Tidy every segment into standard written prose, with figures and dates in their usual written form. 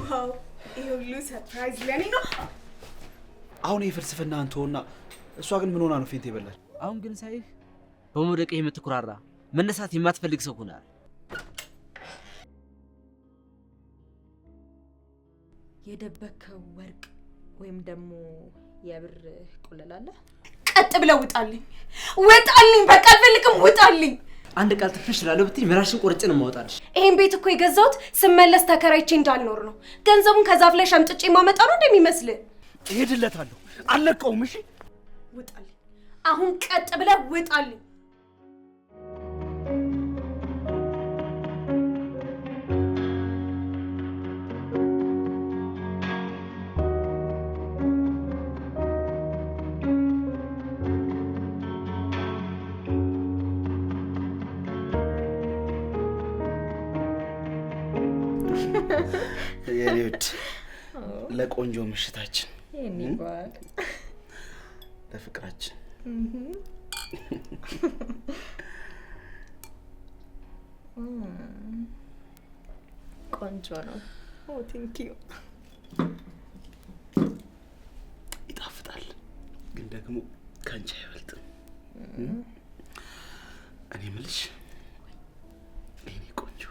Wow፣ ይሄ ሁሉ surprise ለኔ ነው። አሁን ይሄ ፍልስፍና አንተውና፣ እሷ ግን ምን ሆና ነው faint የበላች? አሁን ግን ሳይህ በመውደቅህ የምትኩራራ፣ መነሳት የማትፈልግ ሰው ሆነሃል። የደበከው ወርቅ ወይም ደግሞ የብር ቁልል አለ? ቀጥ ብለው ውጣልኝ፣ ውጣልኝ፣ በቃ አልፈልግም፣ ውጣልኝ። አንድ ቃል ትፍሽ እላለሁ ብትይ ምላስሽን ቆርጬ ነው የማወጣልሽ። ይሄን ቤት እኮ የገዛሁት ስመለስ ተከራይቼ እንዳልኖር ነው። ገንዘቡን ከዛፍ ላይ ሸምጥጬ የማመጣ ነው እንደሚመስልህ? እሄድለታለሁ፣ አልለቀውም። እሺ። ውጣልኝ፣ አሁን ቀጥ ብለህ ውጣልኝ። የኔ ውድ፣ ለቆንጆ ምሽታችን፣ የኔ ባል፣ ለፍቅራችን። ቆንጆ ነው። Oh, thank you። ይጣፍጣል፣ ግን ደግሞ ከአንቺ አይበልጥም። እኔ ምልሽ የኔ ቆንጆ፣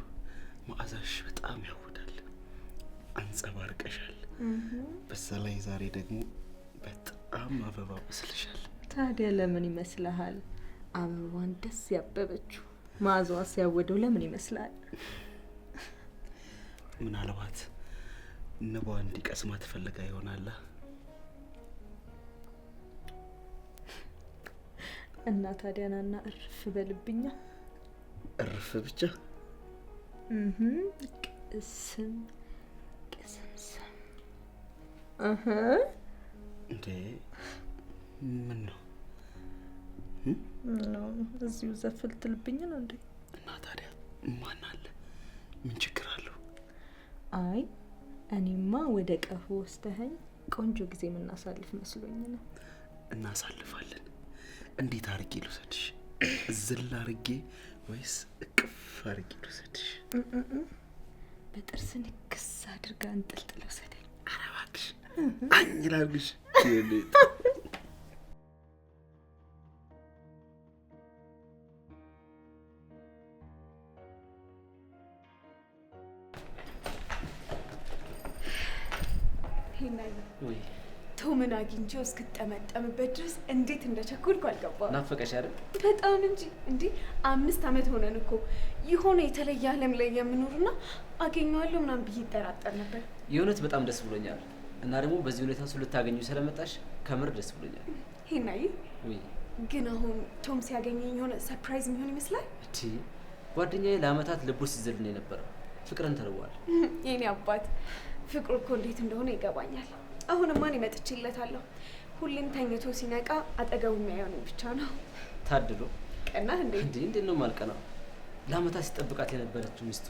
መዓዛሽ በጣም ያውዳል፣ አንጸባርቀሻል። በዛ ላይ ዛሬ ደግሞ በጣም አበባ መስልሻል። ታዲያ ለምን ይመስልሃል አበባን ደስ ያበበችው? መዓዛዋ ሲያወደው ለምን ይመስልሃል? ምናልባት ንቧ እንዲቀስማ ትፈልጋ ይሆናላ። እና ታዲያ ናና እርፍ በልብኛ። እርፍ ብቻ? ቅስም ቅስም ስም። እንዴ፣ ምን ነው? ነው እዚሁ ዘፍል ትልብኝ ነው እንዴ? እና ታዲያ ማን አለ? ምን ችግር አለው? አይ፣ እኔማ ወደ ቀፎ ወስደኸኝ ቆንጆ ጊዜ የምናሳልፍ መስሎኝ ነው። እናሳልፋለን። እንዴት አርጌ ልውሰድሽ? ዝል አርጌ ወይስ እቅፍ አርጌ ልውሰድሽ? በጥርስ ንክስ አድርጋ እንጥልጥል ውሰደኝ። ኧረ እባክሽ፣ አኝ ላድርግሽ? ወይ! ቶምን አግኝቼው እስክጠመጠምበት ድረስ እንዴት እንደቸኮልኩ አልገባም። ናፈቀሽ አይደል? በጣም እንጂ። እንዴ፣ 5 ዓመት ሆነን እኮ። የሆነ የተለየ ዓለም ላይ የምኖርና አገኘዋለሁ ምናምን ብዬ ይጠራጠር ነበር። የእውነት በጣም ደስ ብሎኛል። እና ደግሞ በዚህ ሁኔታ እሱ ልታገኙ ስለመጣሽ ከምር ደስ ብሎኛል። ሄናይ። ወይ! ግን አሁን ቶም ሲያገኘኝ የሆነ surprise የሚሆን ይመስላል። እቺ ጓደኛዬ ለአመታት ልቡ ሲዝል ነው የነበረው። ፍቅርን ተርቧል። የኔ አባት፣ ፍቅሩ እኮ እንዴት እንደሆነ ይገባኛል። አሁንማ እኔ መጥቼለታለሁ። ሁሌም ተኝቶ ሲነቃ አጠገቡ የሚያየው እኔን ብቻ ነው። ታድሎ። ቀናህ እንዴ? እንዴ፣ እንዴት ነው የማልቀናው? ለአመታት ሲጠብቃት የነበረችው ሚስቱ፣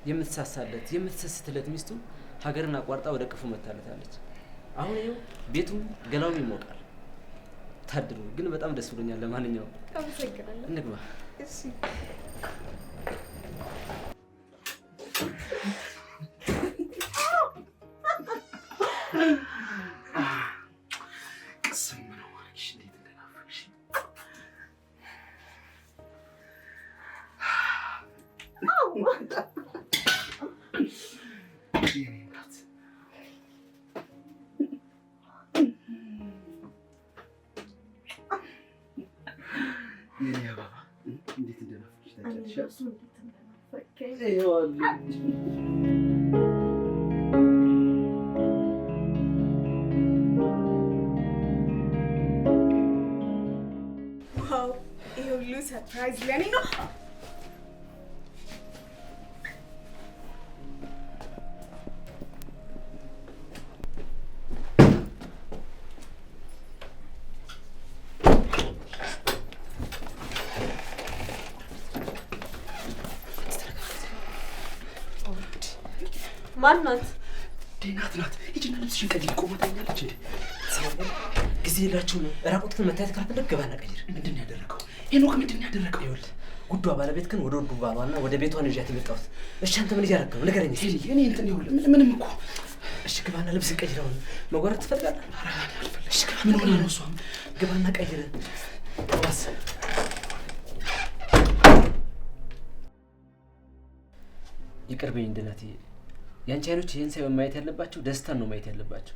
የምትሳሳለት የምትሰስትለት ሚስቱ ሀገርን አቋርጣ ወደ እቅፉ መጥታለታለች። አሁን ይኸው ቤቱም ገላውም ይሞቃል። ታድሎ። ግን በጣም ደስ ብሎኛል። ለማንኛውም አመሰግናለሁ። እንግባ። እሺ። ቅስም ነው እባክሽ፣ እንዴት እንደናፈቅሽ። የኔ እናት። የኔ አበባ፣ እንዴት እንደናፈቅሽ ታውቂያለሽ? ይኸው። Wow፣ ይሄ ሁሉ surprise ለኔ ነው። ማን ናት? ናት ናት። ሂጂና ልብስሽን ቀይሪ። ቆማ ታኛለች እንዴ? ጊዜ የላችሁም። ራቁትህን መታየት ካልፈለግ ገባና ቀይር። ምንድን ነው ያደረገው ሄኖክ? ምንድን ነው ያደረገው? ይኸውልህ፣ ጉዷ ባለቤት ግን ወደ ወዱ ባሏና ወደ ቤቷ ነው ይዣት የመጣሁት። እሺ አንተ ምን እያደረግህ ነው? ንገረኝ እስኪ። እኔ እንትን ይኸውልህ፣ ምንም እኮ እሺ ግባና ልብስ ቀይረው። መጓረት ትፈልጋለህ? አልፈልግም። እሺ ግባና ምን ሆና ነው እሷ? ግባና ቀይረ። ቶማስ ይቅር በይኝ ድናቴ። ያንቺ አይኖች ይህን ሳይሆን ማየት ያለባቸው ደስታን ነው ማየት ያለባቸው።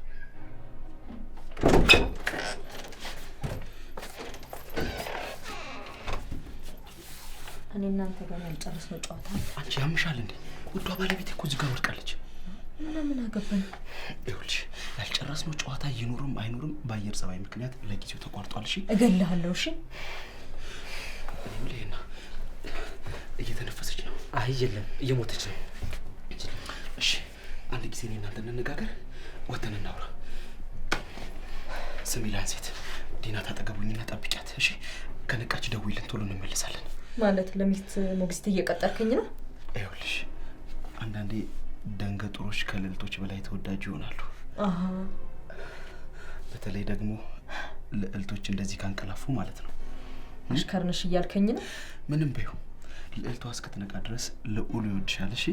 እኔ እናንተ ጋር ያልጨረስነው ጨዋታ አለ። አንቺ ያምሻል እንዴ? ውዷ ባለቤቴ እኮ እዚህ ጋር ወድቃለች። እና ምን አገባኝ? ይኸውልሽ ያልጨረስነው ጨዋታ ይኑርም አይኑርም በአየር ጸባይ ምክንያት ለጊዜው ተቋርጧል። እሺ እገልሃለሁ። እሺ እኔ የምልህ ይሄና እየተነፈሰች ነው። አይ የለም እየሞተች ነው። እሺ አንድ ጊዜ እኔ እናንተ እንነጋገር፣ ወተን እናውራ። ስሚ ላንሴት፣ ዲና ታጠገቡኝና ጠብቂያት። እሺ ከነቃች ደውይልን፣ ቶሎ እንመለሳለን። ማለት ለሚስት ሞግዚት እየቀጠርከኝ ነው? ይኸውልሽ አንዳንዴ ደንገጡሮች ከልዕልቶች በላይ ተወዳጅ ይሆናሉ። አሃ በተለይ ደግሞ ልዕልቶች እንደዚህ ካንቀላፉ ማለት ነው። አሽከር ነሽ እያልከኝ ነው? ምንም በይው፣ ልዕልቷ እስክትነቃ ድረስ ልዑሉ ይወድሻል። እሺ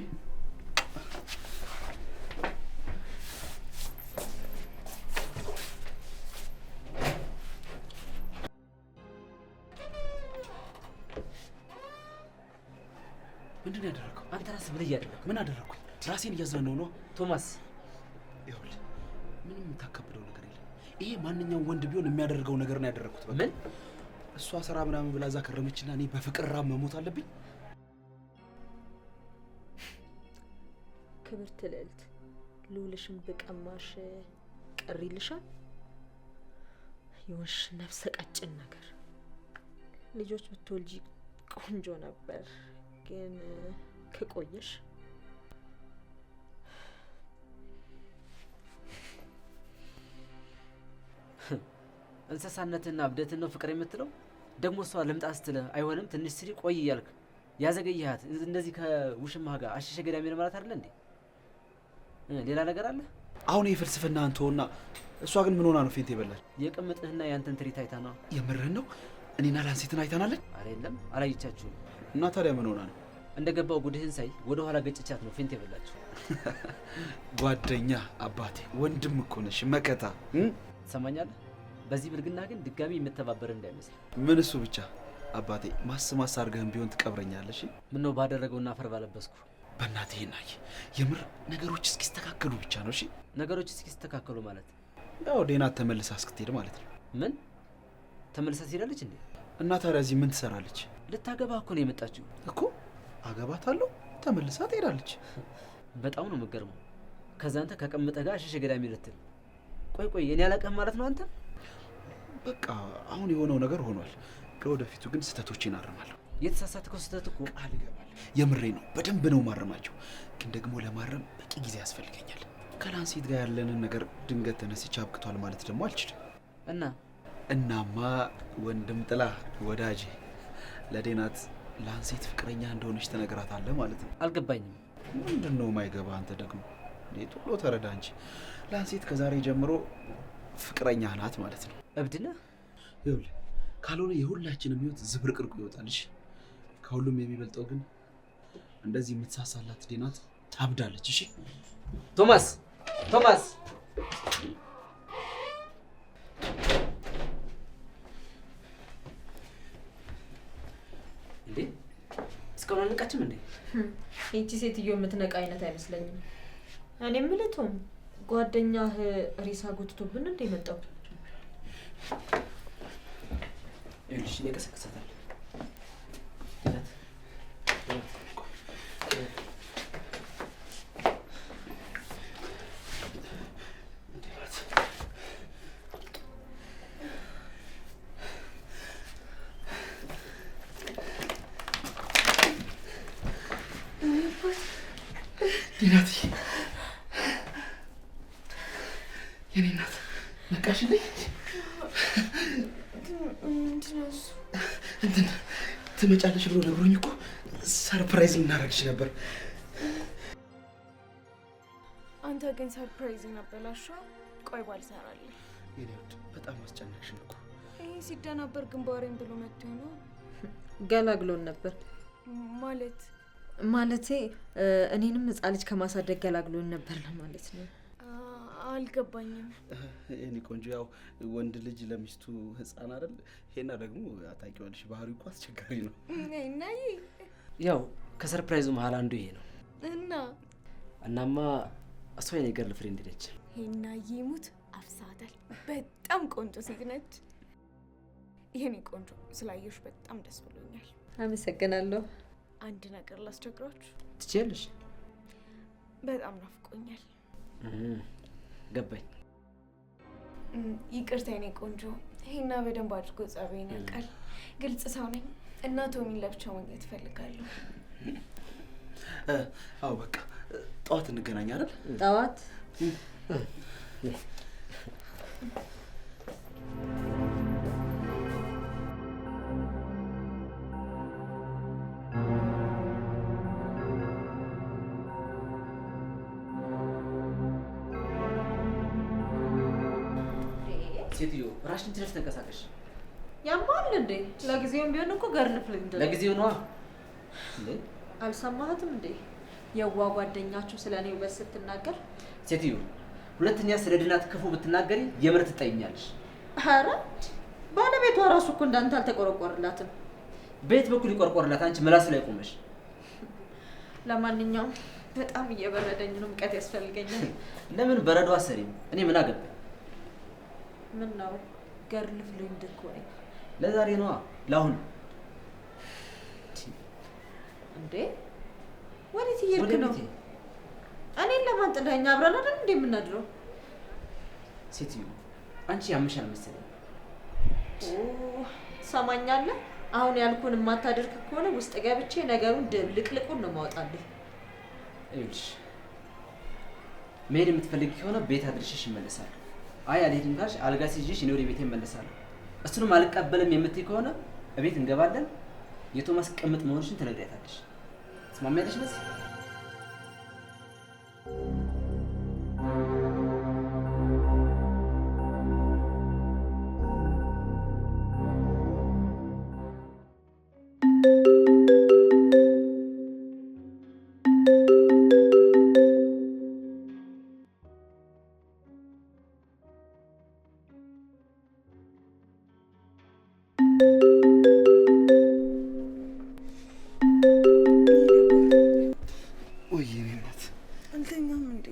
ምንድን ነው ያደረገው? አንተ ራስህ ምን እያደረግህ? ምን አደረግኩኝ? ራሴን እያዝናናሁ ነው። ቶማስ ይኸውልህ ምንም የምታከብደው ነገር የለም። ይሄ ማንኛውም ወንድ ቢሆን የሚያደርገው ነገር ነው ያደረግኩት። በቃ ምን እሷ ስራ ምናምን ብላ እዛ ከረመችና እኔ በፍቅር ራብ መሞት አለብኝ? ክብርት ልዕልት፣ ልዑልሽን ብቀማሽ ቅር ይልሻል? የሆንሽ ነፍሰ ቀጭን ነገር። ልጆች ብትወልጂ ቆንጆ ነበር፣ ግን ከቆየሽ እንስሳነትና እብደትን ነው ፍቅር የምትለው? ደግሞ እሷ ልምጣ ስትልህ አይሆንም ትንሽ ስሪ ቆይ እያልክ ያዘገየሃት እንደዚህ ከውሽማህ ጋር አሸሸ ገዳሜ ነው ማለት አይደለ እንዴ? ሌላ ነገር አለ? አሁን ይሄ ፍልስፍና አንተውና፣ እሷ ግን ምን ሆና ነው faint የበላች? የቅምጥህና ያንተን ትርኢት አይታ ነው። የምርህን ነው? እኔና ላንሴትን አይታናለች? አረ የለም አላየቻችሁም። እና ታዲያ ምን ሆና ነው? እንደገባው ጉድህን ሳይ ወደ ኋላ ገጭቻት ነው faint የበላችሁ። ጓደኛ፣ አባቴ፣ ወንድም እኮ ነሽ፣ መከታ። ትሰማኛለህ? በዚህ ብልግና ግን ድጋሚ የምተባበር እንዳይመስል። ምን እሱ ብቻ አባቴ፣ ማስ ማስ አድርገህም ቢሆን ትቀብረኛለሽ። ምን ነው ባደረገውና አፈር ባለበስኩ። በእናትህ ናይ፣ የምር ነገሮች እስኪስተካከሉ ብቻ ነው። እሺ ነገሮች እስኪስተካከሉ ማለት ያው ዴና ተመልሳ እስክትሄድ ማለት ነው። ምን ተመልሳ ትሄዳለች እንዴ? እና ታዲያ እዚህ ምን ትሰራለች? ልታገባ እኮ ነው የመጣችው እኮ። አገባታለሁ፣ ተመልሳ ትሄዳለች። በጣም ነው የምገርመው። ከዛ አንተ ከቀምጠህ ጋር አሸሸ ገዳሚ ልትል። ቆይ ቆይ እኔ አላውቅህም ማለት ነው አንተ? በቃ አሁን የሆነው ነገር ሆኗል። ለወደፊቱ ግን ስህተቶቼን አርማለሁ። የተሳሳትከው ስህተት እኮ ቃል እገባለሁ። የምሬ ነው፣ በደንብ ነው ማርማቸው። ግን ደግሞ ለማረም በቂ ጊዜ ያስፈልገኛል። ከላንሴት ጋር ያለንን ነገር ድንገት ተነስቼ አብቅቷል ማለት ደግሞ አልችልም። እና እናማ ወንድም ጥላ ወዳጄ ለዴናት ላንሴት ፍቅረኛ እንደሆነች ትነግራታለህ ማለት ነው። አልገባኝም። ምንድን ነው የማይገባ? አንተ ደግሞ እንዴ ቶሎ ተረዳ እንጂ። ላንሴት ከዛሬ ጀምሮ ፍቅረኛ ናት ማለት ነው። እብድ ነህ? ይኸውልህ ካልሆነ የሁላችንም ህይወት ዝብርቅርቁ ይወጣልሽ። ከሁሉም የሚበልጠው ግን እንደዚህ የምትሳሳላት ዴናት ታብዳለች። እሺ ቶማስ ቶማስ እንዴ እስካሁን አልነቃችም እንዴ? ይቺ ሴትዮ የምትነቃ አይነት አይመስለኝም። እኔ የምልህ ቶም፣ ጓደኛህ ሬሳ ጎትቶብን እንደ የመጣው? ይኸውልሽ እኔ እቀሰቅሳታለሁ። ዲናት የኔ እናት ነቃሽልኝ? ምንድን ነው እሱ? እንትን ትመጫለሽ ብሎ ነግሮኝ እኮ surprise ልናደርግሽ ነበር። አንተ ግን surprise ን አበላሸው። ቆይ ባልሰራልህ። የኔ ውድ በጣም አስጨነቅሽን እኮ። ይሄ ሲደናበር ግንባሬን ብሎ መጥቶ ነው። ገላግሎን ነበር ማለት ማለቴ እኔንም ህፃን ልጅ ከማሳደግ ገላግሎን ነበር ለማለት ነው። አልገባኝም። የኔ ቆንጆ፣ ያው ወንድ ልጅ ለሚስቱ ህፃን አይደል? ሄና ደግሞ ታውቂዋለሽ፣ ባህሪው እኮ አስቸጋሪ ነው። እናዬ ያው ከ surprise ኡ መሀል አንዱ ይሄ ነው። እና እናማ እሷ የኔ girlfriend ነች። ሄናዬ ሙት አፍሳታል። በጣም ቆንጆ ሴት ነች። የኔ ቆንጆ ስላየሽ በጣም ደስ ብሎኛል። አመሰግናለሁ። አንድ ነገር ላስቸግራችሁ። ትችያለሽ። በጣም ናፍቆኛል። ገባኝ። ይቅርታ የኔ ቆንጆ፣ ሄና በደንብ አድርጎ ጸባዬን ያውቃል። ግልጽ ሰው ነኝ እና ቶሚን ለብቻው ማግኘት እፈልጋለሁ። አዎ በቃ ጠዋት እንገናኝ አይደል? ጠዋት ሴትዮ ራሽን ትንሽ ተንቀሳቀሽ። ያማል እንዴ? ለጊዜውም ቢሆን እኮ girlfriend ነው። ለጊዜው ነዋ። እንዴ አልሰማሃትም እንዴ? የዋ ጓደኛችሁ ስለ እኔ ውበት ስትናገር። ሴትዮ ሁለተኛ ስለ ድናት ክፉ ብትናገሪ የምር ትጠይኛለሽ። ኧረ ባለቤቷ ራሱ እኮ እንዳንተ አልተቆረቆርላትም። በየት በኩል ይቆርቆርላት? አንቺ ምላስ ላይ ቆመሽ። ለማንኛውም በጣም እየበረደኝ ነው፣ ሙቀት ያስፈልገኛል። ለምን በረዶ አሰሪም? እኔ ምን አገባኝ? ምን ነው girlfriend እኮ ነኝ። ለዛሬ ነዋ፣ ለአሁን። እንዴ ወዴት እየሄድክ ነው? እኔን ለማን ጥለኸኝ? አብረን አይደል እንዴ የምናድረው? ሴትዮ አንቺ ያምሻል መሰለኝ። ትሰማኛለህ? አሁን ያልኩህን የማታደርግ ከሆነ ውስጥ ገብቼ ነገሩን ድብልቅልቁን ነው የማወጣልህ። ይኸውልሽ መሄድ የምትፈልጊ ከሆነ ቤት አድርሼሽ እመለሳለሁ። አይ አልሄድም ካልሽ አልጋ ሲይዤሽ እኔ ወደ ቤቴ እመለሳለሁ። እሱንም አልቀበልም የምትይ ከሆነ እቤት እንገባለን። የቶማስ ቅምጥ መሆንሽን ትነግሪያታለሽ። ትስማሚያለሽ በዚህ? አልተኛም እንዴ?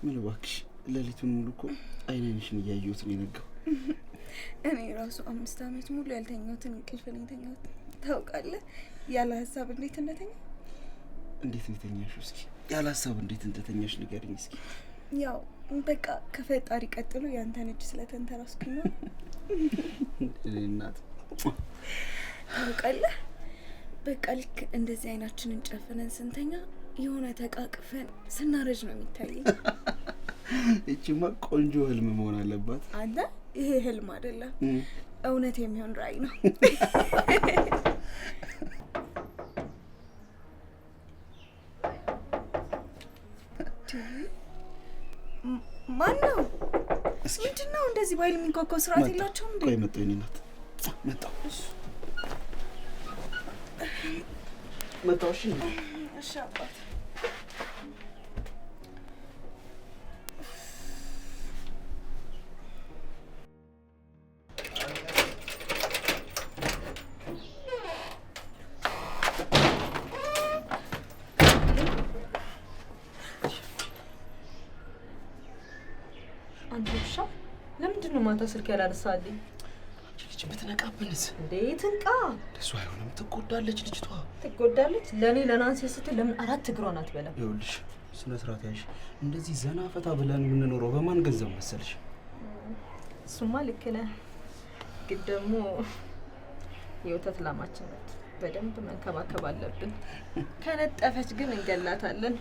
ምን እባክሽ፣ ሌሊቱን ሙሉ እኮ አይን አይንሽን እያየሁት ነው የነጋው። እኔ ራሱ 5 ዓመት ሙሉ ያልተኛሁትን እንቅልፍ ነው የተኛሁት። ታውቃለህ ያለ ሀሳብ እንዴት እንደተኛ። እንዴት ነው የተኛሽው? እስኪ ያለ ሀሳብ እንዴት እንደተኛሽ ንገሪኝ እስኪ። ያው በቃ ከፈጣሪ ቀጥሎ ያንተን እጅ ስለተንተራስኩኝ ነው። እኔ እናት ታውቃለህ፣ በቃ ልክ እንደዚህ አይናችንን ጨፍነን ስንተኛ የሆነ ተቃቅፈን ስናረጅ ነው የሚታየኝ። እቺማ ቆንጆ ህልም መሆን አለባት። አንተ ይሄ ህልም አይደለም፣ እውነት የሚሆን ራዕይ ነው። ማን ነው? ምንድን ነው እንደዚህ ባይል የሚንኳኳው? ስርዓት የላቸውም እንዴ? ቆይ መጣሁ፣ የእኔ እናት መጣሁ። መጣሁ። እሺ እሺ አባት። አንተ ውሻ፣ ለምንድን ነው ማታ ስልክ ያላነሳልኝ? ልጅ ብትነቃብንስ? እንዴ ትንቃ። እሱ አይሆንም፣ ትጎዳለች ልጅቷ። ትጎዳለች? ለኔ ለናንሲ ስትል ለምን 4 እግሯን አትበላም? ይኸውልሽ ስነ ስርዓት ያዥ። እንደዚህ ዘና ፈታ ብለን የምንኖረው በማን ገንዘብ መሰልሽ? እሱማ ልክ ነህ፣ ግን ደግሞ የወተት ላማችን ናት፣ በደንብ መንከባከብ አለብን። ከነጠፈች ግን እንገላታለን።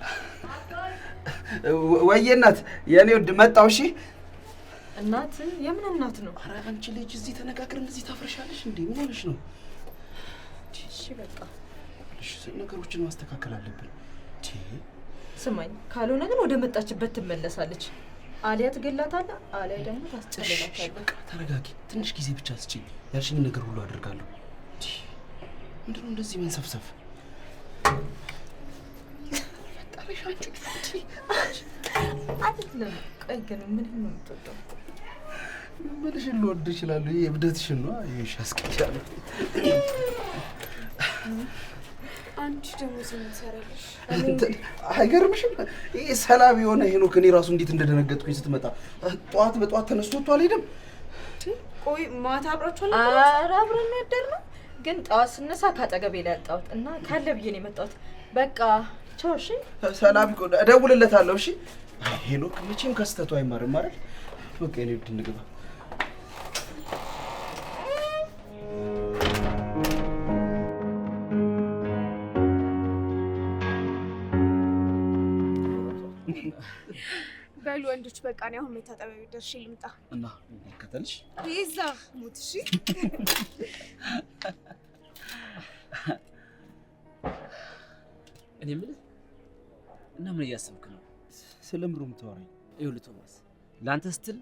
ወይዬ እናት፣ የኔ ውድ መጣሁ። እሺ እናት? የምን እናት ነው? ኧረ አንቺ ልጅ እዚህ ተነጋግረን እዚህ ታፍርሻለሽ እንዴ? ምን ሆነሽ ነው? እሺ በቃ እሺ፣ ነገሮችን ማስተካከል አለብን። ስማኝ፣ ካልሆነ ግን ወደ መጣችበት ትመለሳለች። አሊያ ትገላታለህ፣ አሊያ ደግሞ ታስጨልላታለህ። በቃ ተረጋጊ፣ ትንሽ ጊዜ ብቻ ስጪኝ። ያልሽኝን ነገር ሁሉ አደርጋለሁ። ምንድነው እንደዚህ መንሰፍሰፍ? ፈጣሪሽ አንቺ አይደለም። ቆይ ግን ምን ነው የምትወደው? ምንሽን ልወድ እችላለሁ? ይሄ እብደትሽን ነው። ይኸውልሽ አስቀያለሁ። አንቺ ደግሞ እዚህ ምን ትሰሪያለሽ? አይገርምሽም? ይሄ ሰላም የሆነ ሄኖክ እኔ ራሱ እንዴት እንደደነገጥኩኝ ስትመጣ። ጠዋት በጠዋት ተነስቶ ወጥቶ አልሄድም። ቆይ ማታ አብራችሁ ኧረ አብረን ነው ያደርነው፣ ግን ጠዋት ስነሳ ካጠገቤ ላይ አጣሁት እና ካለ ብዬ ነው የመጣሁት። በቃ ቻው። እሺ ሰላም ይቆ እደውልለታለሁ። እሺ ሄኖክ መቼም ከስተቱ አይማርም አይደል? በቃ የኔ ውድ እንግባ። በሉ ወንዶች፣ በቃ እኔ አሁን መታጠቢያ ቤት ደርሼ ልምጣ። እና ልከተልሽ? ቤዛ ሙት። እሺ እኔ የምልህ እና ምን እያሰብክ ነው? ስለ ምሩ የምታወራኝ? ይኸውልህ ቶማስ፣ ለአንተ ስትል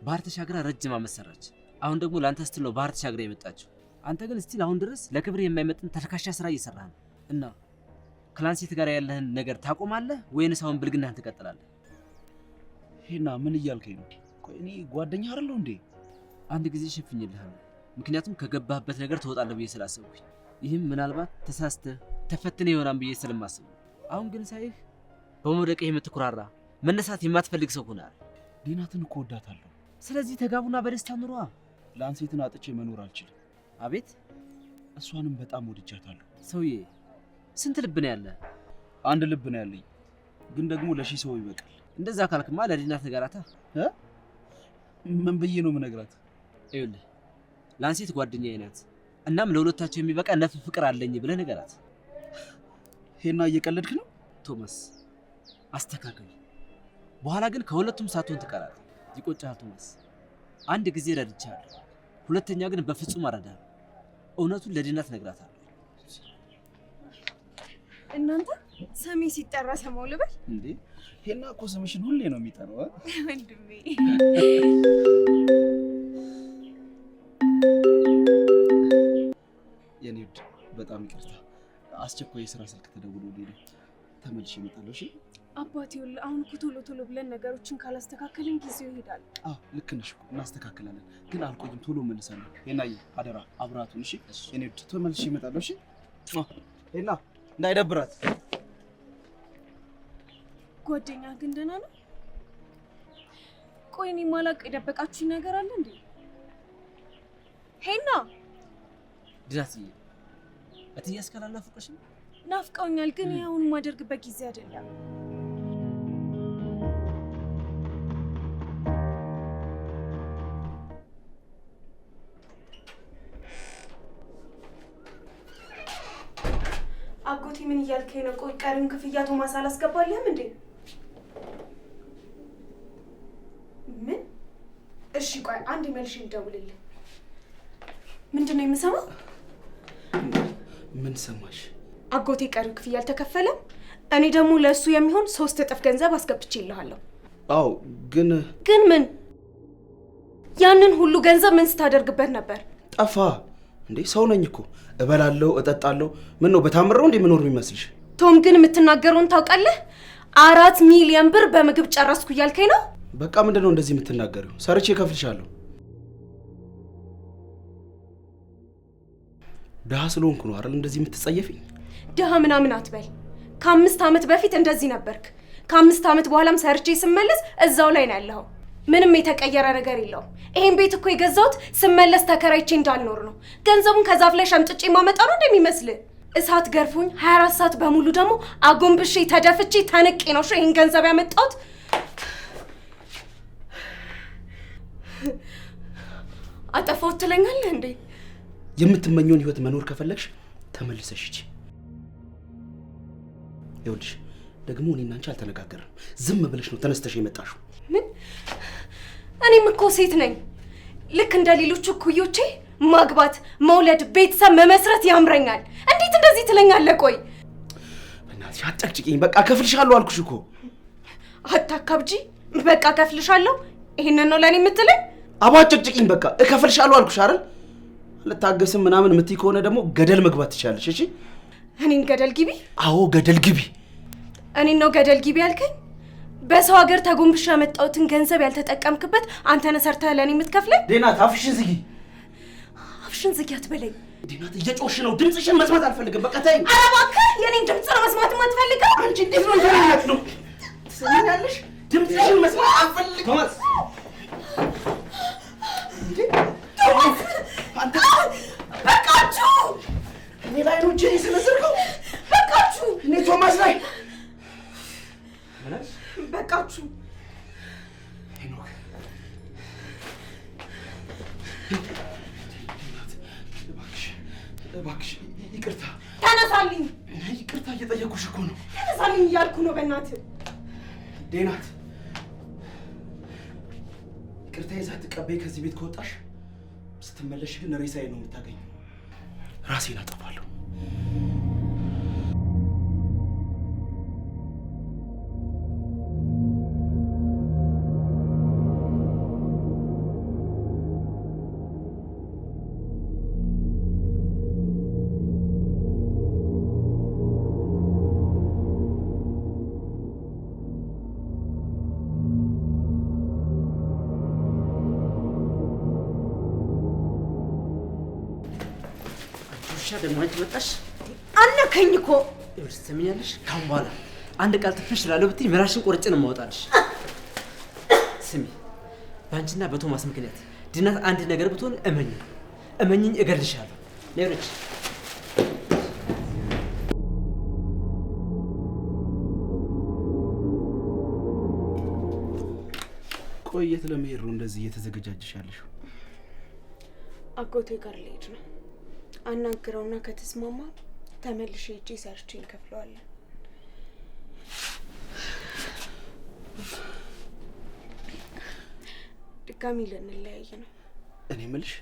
ባህር ተሻግራ ረጅም ዓመት ሰራች። አሁን ደግሞ ለአንተ ስትል ነው ባህር ተሻግራ የመጣችው። አንተ ግን still አሁን ድረስ ለክብር የማይመጥን ተልካሻ ስራ እየሰራህ ነው። እና ከላንሴት ጋር ያለህን ነገር ታቆማለህ ወይንስ አሁን ብልግናህን ትቀጥላለህ? ሄና ምን እያልከኝ ነው? ቆይ እኔ ጓደኛ አይደለሁ እንዴ? አንድ ጊዜ ሸፍኝልሃለሁ፣ ምክንያቱም ከገባህበት ነገር ትወጣለህ ብዬ ስላሰብኩኝ፣ ይህም ምናልባት ተሳስተህ ተፈትነህ ይሆናል ብዬ ስለማስብ ነው። አሁን ግን ሳይህ በመውደቅህ የምትኩራራ መነሳት የማትፈልግ ሰው ሆነሃል። ዲናትን እኮ ወዳታለሁ። ስለዚህ ተጋቡና በደስታ ኑሯ። ላንሴትን አጥቼ መኖር አልችልም። አቤት፣ እሷንም በጣም ወድጃታለሁ። ሰውዬ ስንት ልብ ነው ያለ? አንድ ልብ ነው ያለኝ፣ ግን ደግሞ ለሺህ ሰው ይበቃል። እንደዛ ካልክማ ለዲናት ንገራታ። ምን ብዬ ነው የምነግራት? ይኸውልህ ላንሴት ጓደኛዬ ናት፣ እናም ለሁለታቸው የሚበቃ ነፍ ፍቅር አለኝ ብለህ ንገራት። ሄና እየቀለድክ ነው? ቶማስ አስተካክል። በኋላ ግን ከሁለቱም ሳትሆን ትቀራለህ። ይቆጭሃል ቶማስ። አንድ ጊዜ ረድቻለሁ፣ ሁለተኛ ግን በፍጹም አረዳለሁ። እውነቱን ለዲናት እነግራታለሁ። እናንተ ስሜ ሲጠራ ሰማው ልበል እንዴ? ሄና እኮ ስምሽን ሁሌ ነው የሚጠራው ወንድሜ። የኔ ውድ በጣም ይቅርታ፣ አስቸኳይ የስራ ስልክ ተደውሎልኝ ነው። ተመልሼ እመጣለሁ። እሺ አባቴ፣ ይኸውልህ አሁን እኮ ቶሎ ቶሎ ብለን ነገሮችን ካላስተካከልን ጊዜው ይሄዳል። አዎ ልክ ነሽ እኮ እናስተካክላለን፣ ግን አልቆይም፣ ቶሎ እመለሳለሁ። ሄናዬ አደራ አብራቱን። እሺ የኔ ውድ ተመልሼ እመጣለሁ። እሺ ሄና እንዳይደብራት። ጓደኛ ግን ደህና ነው? ቆይ እኔ ማላውቅ የደበቃችሁኝ ነገር አለ እንዴ? ሄና ዲናትዬ፣ እትዬ እስካላናፈቀሽም? ናፍቀውኛል፣ ግን ይሄ አሁን የማደርግበት ጊዜ አይደለም። አጎቴ ምን እያልከኝ ነው? ቆይ ቀሪውን ክፍያ ቶማስ አላስገባልህም እንዴ? ምን? እሺ ቆይ አንድ መልሼ ልደውልልህ። ምንድን ነው የምሰማው? ምን ሰማሽ? አጎቴ ቀሪው ክፍያ አልተከፈለም። እኔ ደግሞ ለእሱ የሚሆን 3 እጥፍ ገንዘብ አስገብቼልሃለሁ። አዎ ግን ግን ምን? ያንን ሁሉ ገንዘብ ምን ስታደርግበት ነበር? ጠፋ እንዴ? ሰው ነኝ እኮ እበላለሁ፣ እጠጣለሁ። ምን ነው በታምረው እንዴ መኖር የሚመስልሽ? ቶም ግን የምትናገረውን ታውቃለህ? 4 ሚሊዮን ብር በምግብ ጨረስኩ እያልከኝ ነው? በቃ ምንድነው እንደዚህ የምትናገሪው? ሰርቼ እከፍልሻለሁ። ድሃ ስለሆንኩ ነው አይደል እንደዚህ የምትጸየፊኝ? ድሃ ምናምን አትበል። ከ5 ዓመት በፊት እንደዚህ ነበርክ። ከ5 ዓመት በኋላም ሰርቼ ስመለስ እዛው ላይ ነው ያለኸው። ምንም የተቀየረ ነገር የለውም። ይሄን ቤት እኮ የገዛሁት ስመለስ ተከራይቼ እንዳልኖር ነው። ገንዘቡን ከዛፍ ላይ ሸምጥጬ ማመጣ ነው እንደሚመስልህ? እሳት ገርፎኝ 24 ሰዓት በሙሉ ደግሞ አጎንብሼ ተደፍቼ ተንቄ ነው ይሄን ገንዘብ ያመጣሁት። አጠፋሁት ትለኛለህ እንዴ? የምትመኘውን ህይወት መኖር ከፈለግሽ ተመልሰሽ ሂጂ። ይኸውልሽ ደግሞ እኔና አንቺ አልተነጋገርንም። ዝም ብለሽ ነው ተነስተሽ የመጣሽው። ምን? እኔም እኮ ሴት ነኝ። ልክ እንደ ሌሎቹ እኩዮቼ ማግባት፣ መውለድ፣ ቤተሰብ መመስረት ያምረኛል። እንዴት እንደዚህ ትለኛለህ? ቆይ በእናትሽ አትጨቅጭቂኝ። በቃ እከፍልሻለሁ አልኩሽ እኮ። አታካብጂ። በቃ እከፍልሻለሁ። ይሄንን ነው ለኔ የምትለኝ? አባ አትጨቅጭቂኝ። በቃ እከፍልሻለሁ አልኩሽ አይደል? አልታገስም ምናምን የምትይ ከሆነ ደግሞ ገደል መግባት ትችያለሽ። እሺ? እኔን ገደል ግቢ? አዎ ገደል ግቢ። እኔን ነው ገደል ግቢ ያልከኝ? በሰው ሀገር ተጎንብሼ ያመጣሁትን ገንዘብ ያልተጠቀምክበት አንተ ነህ ሰርተህ ለእኔ የምትከፍለኝ? ዴናት አፍሽን ዝጊ። አፍሽን ዝጊ አትበለኝ። ዴናት እየጮህሽ ነው። ድምፅሽን መስማት አልፈልግም። በቃ ተይኝ። ኧረ እባክህ የኔን ድምፅ ነው መስማት የማትፈልገው? አንቺ እንዴት ነው ተናናት ነው? ትሰሚኛለሽ? ድምፅሽን መስማት አልፈልግም። ቶማስ ቶማስ አንተ በቃችሁ! እኔ ላይ ነው እጅህን የሰነዘርከው? በቃችሁ! እኔ ቶማስ ላይ ምን አልሽ? በቃችሁ! ሄኖክ እባክሽ እባክሽ ይቅርታ። ተነሳልኝ! ይቅርታ እየጠየኩሽ እኮ ነው። ተነሳልኝ እያልኩ ነው። በእናትህ ዴናት ይቅርታ ሳትቀበይ ከዚህ ቤት ከወጣሽ ስትመለሽ ግን ሬሳዬን ነው የምታገኘው። ራሴን አጠፋለሁ። ውሻ ደግሞ አንቺ መጣሽ። አነከኝ እኮ። ይኸውልሽ ትሰሚኛለሽ? ካሁን በኋላ አንድ ቃል ትንሽ እላለሁ ብትይ ምላሽን ቆርጬ ነው የማወጣልሽ። ስሚ፣ በአንቺና በቶማስ ምክንያት ዲናት አንድ ነገር ብትሆን እመኝኝ እመኝኝ እገልሻለሁ። ነይ ውረጅ። ቆይ የት ለመሄድ ነው እንደዚህ እየተዘገጃጀሽ ያለሽው? አጎቴ ጋር ልሄድ ነው። አናግረውና ከተስማማ ተመልሼ ሄጄ ሰርቼ እንከፍለዋለን። ድጋሚ ልንለያይ ነው። እኔ የምልሽ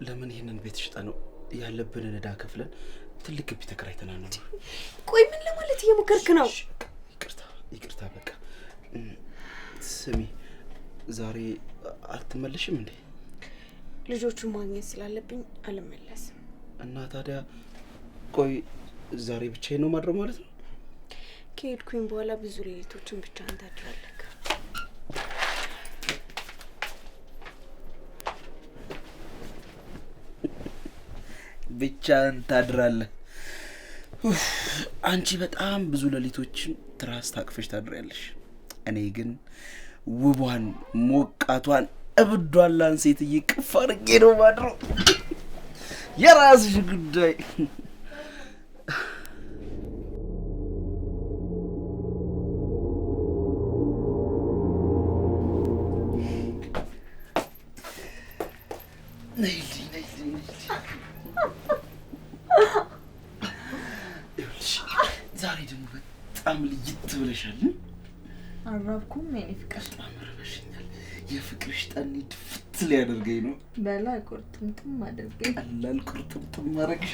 ለምን ይህንን ቤት ሽጠ ነው ያለብንን ዕዳ ከፍለን ትልቅ ግቢ ተከራይተን አንኖር? ቆይ ምን ለማለት እየሞከርክ ነው? ይቅርታ ይቅርታ። በቃ ስሚ፣ ዛሬ አትመለሽም እንዴ? ልጆቹን ማግኘት ስላለብኝ አልመለስም። እና ታዲያ ቆይ ዛሬ ብቻዬን ነው ማድረው ማለት ነው? ከሄድኩኝ በኋላ ብዙ ሌሊቶችን ብቻህን ታድራለህ። ብቻህን ታድራለህ? አንቺ በጣም ብዙ ሌሊቶችን ትራስ ታቅፈሽ ታድሪያለሽ። እኔ ግን ውቧን ሞቃቷን እብዷን ላንሴትዬ ቅፍ አድርጌ ነው ማድረው። የራስሽ ጉዳይ። ነይልኝ ነይልኝ ነይልኝ። ይኸውልሽ ዛሬ ደግሞ በጣም ልይት ብለሻል። አልራብኩም የኔ ፍቅር። በጣም ረበሽኛል። የፍቅርሽ ጠኔ ድፍት ሊያደርገኝ ነው። በላ ቁርጥምጥም አድርገኝ። ቀላል ቁርጥምጥም ማድረግሽ።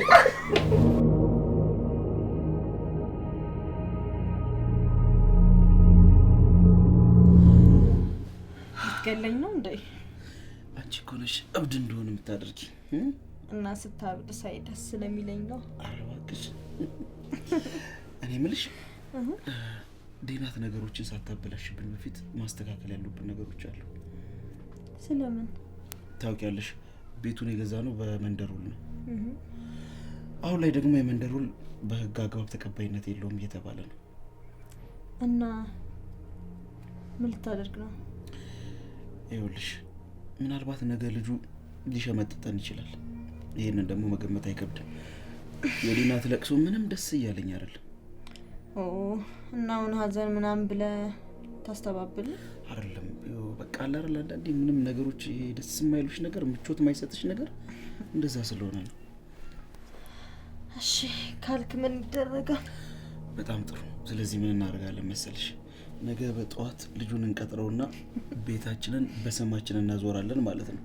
ልትገለኝ ነው እንዴ? አንቺ እኮ ነሽ እብድ እንደሆነ የምታደርጊ። እና ስታብድ ሳይ ደስ ስለሚለኝ ነው። ኧረ እባክሽ። እኔ የምልሽ ዴናት ነገሮችን ሳታበላሽብን በፊት ማስተካከል ያሉብን ነገሮች አሉ። ስለምን? ታውቂያለሽ ቤቱን የገዛ ነው በመንደር ውል ነው። አሁን ላይ ደግሞ የመንደር ውል በህግ አግባብ ተቀባይነት የለውም እየተባለ ነው። እና ምን ልታደርግ ነው? ይኸውልሽ ምናልባት ነገ ልጁ ሊሸመጥጠን ይችላል። ይሄንን ደግሞ መገመት አይከብድም። የዲናት ለቅሶ ምንም ደስ እያለኝ አይደለም። ኦ እና አሁን ሀዘን ምናምን ብለህ ታስተባብል አይደለም? በቃ አለ አይደል አንዳንዴ ምንም ነገሮች ደስ የማይሉሽ ነገር፣ ምቾት የማይሰጥሽ ነገር እንደዛ ስለሆነ ነው። እሺ ካልክ ምን ይደረጋል? በጣም ጥሩ። ስለዚህ ምን እናደርጋለን መሰልሽ? ነገ በጠዋት ልጁን እንቀጥረውና ቤታችንን በስማችን እናዞራለን ማለት ነው።